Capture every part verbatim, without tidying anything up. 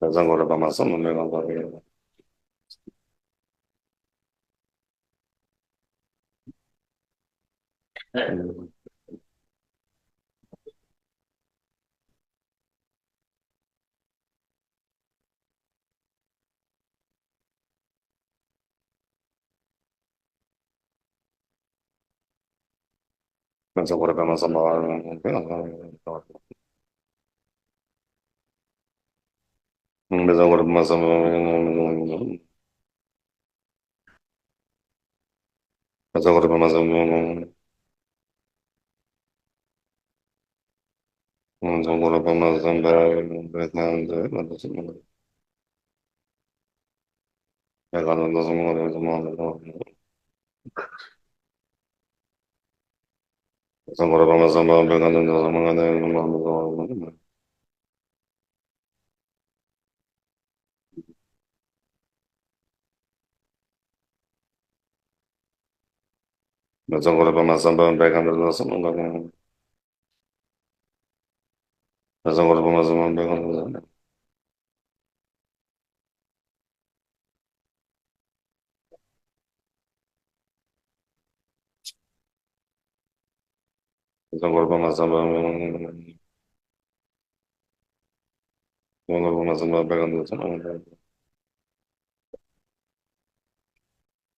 བཛྲ་གུ་རུ་པདྨ་སམ་བྷ་བེ་ཀ་ནནྡ་སམ་བྷ་བེ་ཀ་ནནྡ། བཛྲ་གུ་རུ་པདྨ་སམ་བྷ་བེ་ཀ་ནནྡ། བཛྲ་གུ་རུ་པདྨ་སམ་བྷ་བེ་ཀ་ནནྡ། བཛྲ་གུ་རུ་པདྨ་སམ་བྷ་བེ་ཀ་ནནྡ། བཛྲ་གུ་རུ་པདྨ་སམ་བྷ་བེ་ཀ་ནནྡ། བཛྲ་གུ་རུ་པདྨ་སམ་བྷ་བེ་ཀ་ནནྡ་སམ་བྷ་བེ་ཀ་ནནྡ།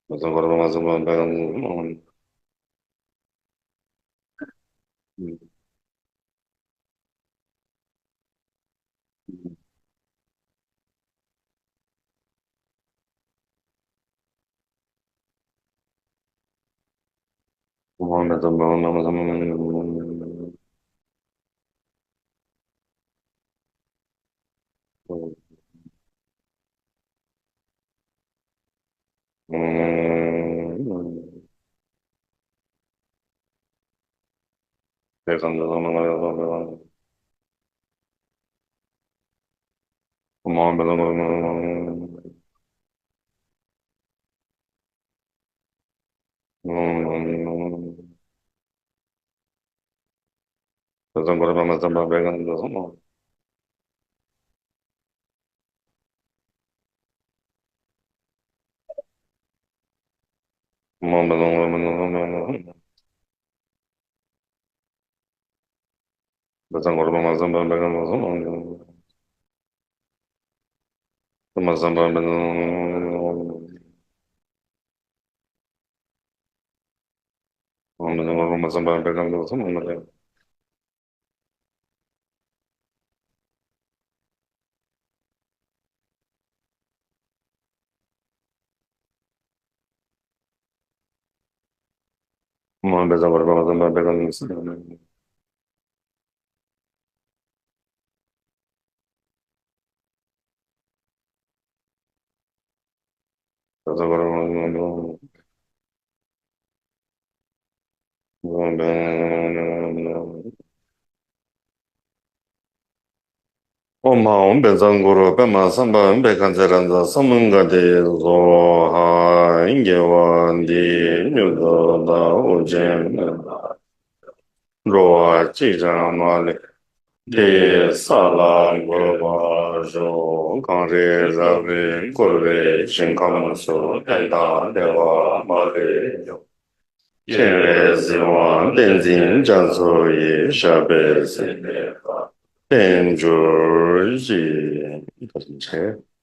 བཛྲ་གུ་རུ་པདྨ་སམ་བྷ་བེ་ཀ་ནནྡ། བཛྲ་གུ་རུ་པདྨ་སམ་བྷ་བེ་ཀ་ནནྡ། བཛྲ་གུ་རུ་པདྨ་སམ་བྷ་བེ་ཀ་ནནྡ། བཛྲ་གུ་རུ་པདྨ་སམ་བྷ་བེ་ཀ་ནནྡ། བཛྲ་གུ་རུ་པདྨ་སམ་བྷ་བེ་ཀ་ནནྡ་སམ་བྷ་བེ་ཀ་ནནྡ། བཛྲ་གུ་རུ་པདྨ་སམ་བྷ་བེ་ཀ་ནནྡ་སམ་བྷ་བེ་ཀ་ནནྡ། ཨོཾ་ཨཱཿཧཱུྃ་བཛྲ་གུ་རུ་པདྨ་སམ་བྷ་ཝེ་བྷ་ཥིཿ་ཙི་རཱ་ཛ་ས་མུདྒ་ཏེ་སྭཱ་ཧཱ། དགེ་བ་འདིས་མྱུར་དུ་བདག་འོད་ཆེན་མངོན་པར་འགྲོ་བ་གཅིག་ཀྱང་མ་ལུས་པའི་ས་ལ་འགོད་པར་ཤོག། གངས་རི་ར་བས་བསྐོར་བའི་ཞིང་ཁམས་སུ་བསྟན་དང་བདེ་བ་མ་ལུས་འབྱུང་། སྤྱན་རས་གཟིགས་དབང་བསྟན་འཛིན་རྒྱ་མཚོ་ཡི་ཞབས་པད་སྲིད་མཐའི་བར་དུ་བརྟན་གྱུར་ཅིག།